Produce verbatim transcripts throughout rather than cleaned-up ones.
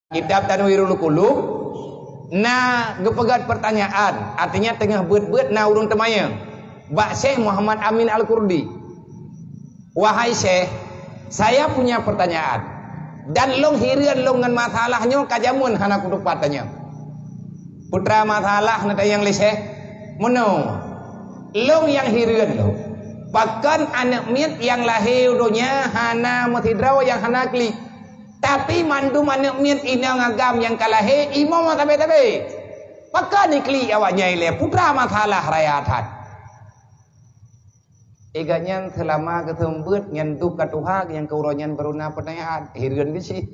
Kitab Tanwirul Qulub na geupeugah peurtanyaan, artinya teungoh beuet-beuet na ureuëng teumanyong bak Syekh Muhammad Amin Al-Kurdi, "Wahai Syekh, saya punya pertanyaan, dan lôn hireuen lôn ngon masalah nyoe ka jameun hana kutupat tanyong." Peue teuma masalah neutanyong lé Syekh? Meunoe, lôn nyang hireuen lôn, pakon aneuëk miet nyang lahé u donya hana meusidroe nyang hana klik? Tapi mandum aneuëk miet inong agam nyang ka lahé imoe tabe-tabe. Pakon iklik awaknyan ilée? Peue teuma masalah raya that? Igat nyan seulama geuseumeubeuet nyan duek ka tuha nyang keu uroe nyan barô na peutanyaan, hireuen geuchik.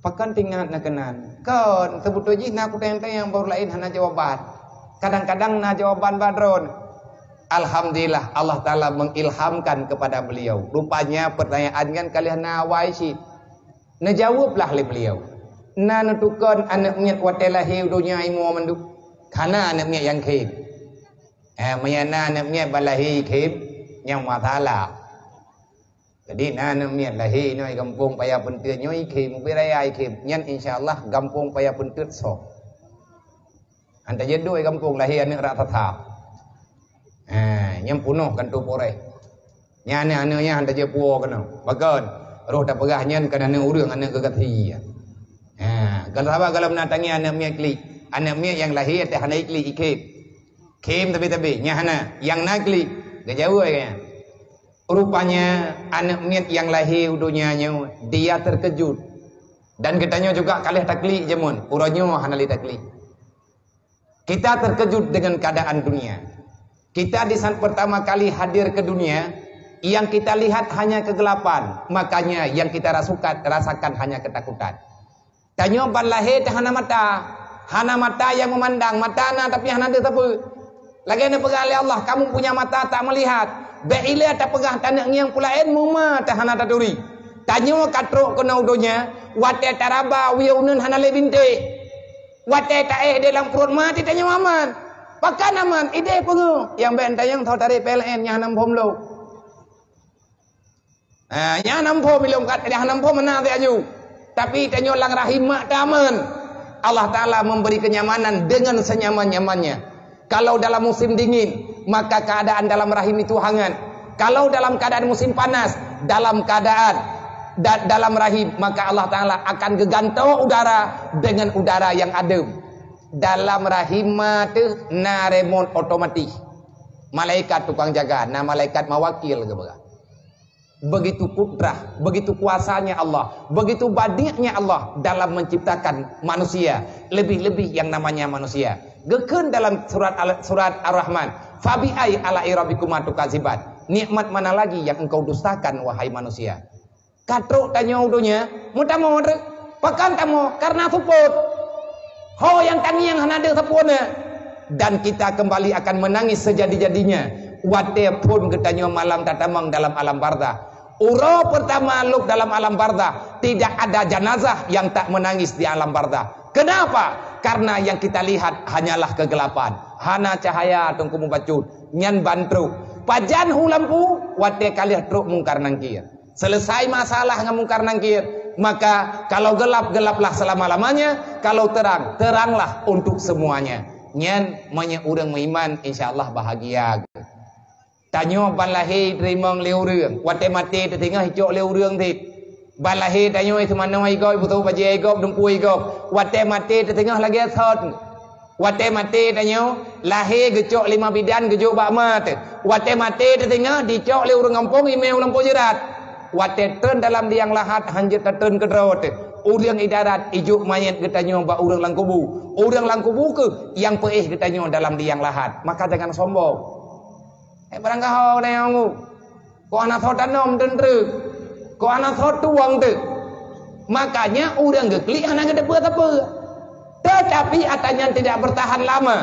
Pakon teuingat na keunan? Kon, seubeutôi jih na kutanyong-tanyong barô laén hana jawaban. Kadang-kadang na jawaban bak droen. Alhamdulillah, Allah Taala mengilhamkan kepada beliau. Rupanya pertanyaan nyan ka lheueh na awai cit. Neujaweueb lah lé beliau. Na neutukon aneuëk miet watée lahé u donya imoe mandum? Hana aneuëk miet nyang khém. Eh, meunyo na aneuëk miet ban lahé khém, nyang masalah. Jadi na aneuëk miet lahé inoe gampông Paya Peunteut nyoe khém, ubé raya khém. Nyan insya Allah gampông Paya Peunteut soe. Hana jeuet duek gampông lahé aneuëk raksasa. Ha, nyang peunoh kantor Polres. Nyan aneuëk-aneuëk nyan hana jeuet puwoe keunoe. Pakon? Roh tapeugah nyan kan aneuëk ureuëng, aneuëk geugathi. Ha, kalau saban kalau meunan tangieng aneuëk miet klik. Aneuëk miet nyang lahé teuh hana iklik, ikhém. Khém tabe-tabe, nyan hana. Nyang na klik, geujaweueb nyan. Rupanya aneuëk miet nyang lahé u donya nyoe, dia terkejut. Dan geutanyoe juga ka lheueh taklik jameun, uroe nyoe hana lé taklik. Kita terkejut dengan keadaan dunia. Kita di saat pertama kali hadir ke dunia, yang kita lihat hanya kegelapan, makanya yang kita rasukan, rasakan hanya ketakutan. Tanyoe ban lahé teuh hana mata, hana mata nyang meumandang, mata na tapi hana deuh sapeue. Lagée neupeugah lé Allah, "Kamu punya mata tak melihat." Bék ilée tapeugah taneuëk ngieng peue laén, meuma teuh hana taturi. Tanyoe ka trok keunoe u donya, watée taraba wie uneuen hana lé bintéh. Watée taéh di lam pruet ma teuh tanyoe aman. Pakon aman? Idéh peungeuh. Nyang bék tanyong tho tarek P L N nyang hana muphom lom. Ah, nyang hana muphom ilom kat, nyang hana muphom meunan teuh aju. Tapi tanyoe lam rahim mak teuh aman. Allah Taala memberi kenyamanan dengan senyaman-nyamannya. Kalau dalam musim dingin, maka keadaan dalam rahim itu hangat. Kalau dalam keadaan musim panas, dalam keadaan da-, dalam rahim, maka Allah Taala akan geugantoe udara dengan udara yang adem. Dalam rahim ma teuh na remote otomatis. Malaikat tukang jaga, na malaikat mawakil geupeugah. Begitu kudrah, begitu kuasanya Allah, begitu badi'nya Allah dalam menciptakan manusia, lebih-lebih yang namanya manusia. Geukheun dalam surat Al-, surat Ar-Rahman, "Fabi ai ala'i rabbikuma tukaziban?" Nikmat mana lagi yang engkau dustakan, wahai manusia? Ka trok tanyoe u donya, meutamong treuk. Pakon tamong? Karena seupôt. Ho nyang tangieng hana deuh sapeue na. Dan kita kembali akan menangis sejadi-jadinya watée phon geutanyoe malam tatamong dalam alam barzah. Uroe pertama lhok dalam alam barzah, tidak ada jenazah yang tak menangis di alam barzah. Kenapa? Karena yang kita lihat hanyalah kegelapan. Hana cahaya Teungku mubacut. Nyan ban trok. Pajan hu lampu, watée ka lheueh trok Mungkar Nangkir. Selesai masalah ngon Mungkar Nangkir, maka kalau gelap, gelaplah selama-lamanya, kalau terang, teranglah untuk semuanya. Nyan meunyo ureuëng meuiman, insya Allah bahagia. Tanyoe ban lahé teurimong lé ureuëng, watée maté teuteungoh icok lé ureuëng cit. Ban lahé tanyoe seumanoe igob, putôh bajée igob, dumpeue igob, watée maté teuteungoh lagée sot. Watée maté tanyoe, lahé geucok lé ma bidan geujok bak ma teuh. Watée maté teuteungoh dicok lé ureuëng gampông imé u lampôh jeurat. Watée treun dalam liang lahat hanjeuet tatreun keudroe teuh. Ureuëng idarat ijok manyét geutanyoe bak ureuëng lam kubu. Ureuëng lam kubu kheueh nyang peuéh geutanyoe dalam liang lahat. Maka jangan sombong. Eh, barangkaho tanyoe ngu. Kok hana soe tanom teunteuk, kok hana soe tuwang teuk. Makanya ureuëng geuklik hana geuteupeue-teupeue. Tetapi atra nyan tidak bertahan lama.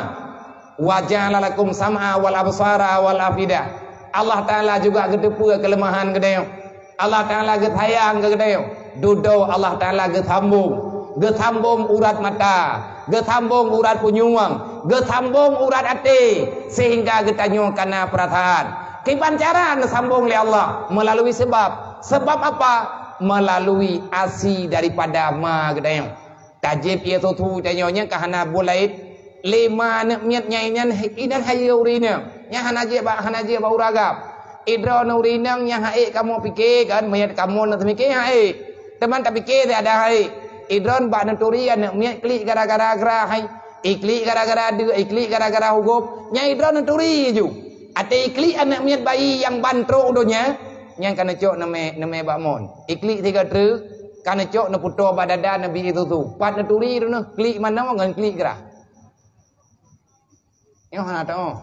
"Wa ja'ala lakum sam'a wal absara wal afidah." Allah Taala juga geuteupeue keuleumahan geutanyoe. Allah Taala geusayang keu geutanyoe. Dudoe Allah Taala geusambong, geusambong urat mata, geusambong urat punyueng, geusambong urat até, sehingga geutanyoe kana peurasaan. Kiban cara neusambong lé Allah? Meulalu sebab. Sebab apa? Melalui asi daripada ma geutanyoe. Tajép ie susu tanyoe nyan ka hana buet laén. Lé ma aneuk miet nyang inan, inan hayeue ureueng inong. Nyan hana jeuet bak, hana jeuet bak ureueng agam. Idroeneuh ureueng inong nyang ha'ék kamoe pike kan, meunyo kamoe na teumike ha'ék. Teuma tapike siat ha'ék. Idroeneuh bak neuturi aneuk miet klik gara-gara grah hai. Iklik gara-gara deuk, iklik gara-gara hugop. Nyan idroeneuh neuturi ju. Até iklik aneuk miet bayi nyang ban trok donya, nyan ka neucok neumè, neumè bak mon. Iklik sigoe treuk, ka neucok neupeutoe bak dada neubi ie susu. Pat neuturi droeneuh klik manoe ngon klik grah. Nyoe hana teuoh.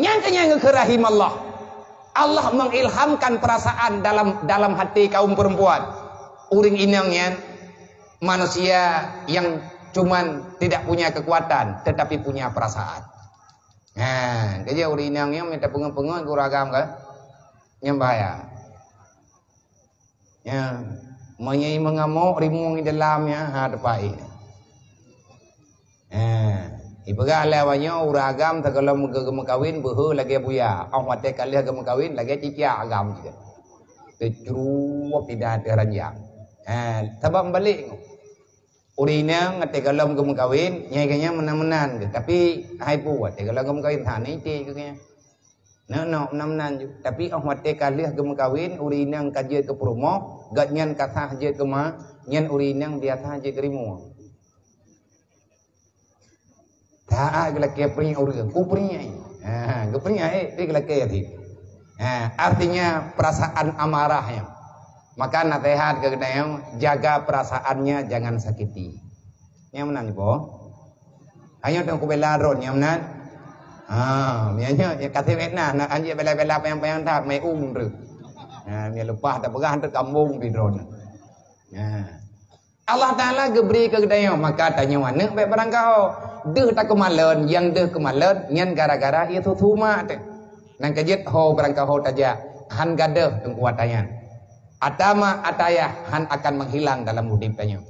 Nyang keu nyang geukheun rahim Allah. Allah mengilhamkan perasaan dalam, dalam hati kaum perempuan. Ureueng inong nyan manusia yang cuman tidak punya kekuatan, tetapi punya perasaan. Ha, keujeuet ureueng inong nyoe mita peungon-peungon keu ureueng agam kan? Nyan bahaya. Ya, meunyoe mengamok rimueng di dalam ya, ha, tepai. Ha, ipeugah lé awak nyoe ureueng agam teugohlom geu-, geumeukawen beuhe lagèe buya. Óh watèe ka lheueh geumeukawen lagèe cicak agam cit. Teucruwop lidah teuh ranjang. Ha, sabab meubalek nyoe. Ureueng inong watèe gohlom geumeukawen, nyan geuh nyan meunan-meunan geuh. Tapi hai pu watèe gohlom geumeukawen, hana iték geuh nyan. Neuk-neuk meunan-meunan ju. Tapi óh watèe ka lheueh geumeukawen, ureueng inong ka jeuet keu peurumoh, gobnyan ka sah jeuet keu ma, nyan ureueng inong biasa jeuet keu rimueng. Taát geulakèe peuring ureueng, ku peuring ai. Ha, geupeuring ai, tapi geulakèe sit. Ha, artinya perasaan amarah nyan. Maka naseuhat keu geutanyoe, jaga perasaannya, jangan sakiti. Nyang meunan po? Hanyoe teungku bela droen nyang meunan. Ha, meunyoe nyoe ka sibét nah, nak anjing bela-bela payang-payang that, mai um tu. Ha, meunyoe leupah tapeugah tu kambong pi droen. Ha. Allah Taala geubri keu geutanyoe, maka tanyoe aneuk bèk barangkaho. Deuh takeumalon, nyang deuh keumalon nyan gara-gara ie susu mak teuh. Nang keujeuet ho barangkaho tajak, han gadôh teungku ata nyan. Ata mak, ata yah han akan menghilang dalam udép tanyoe.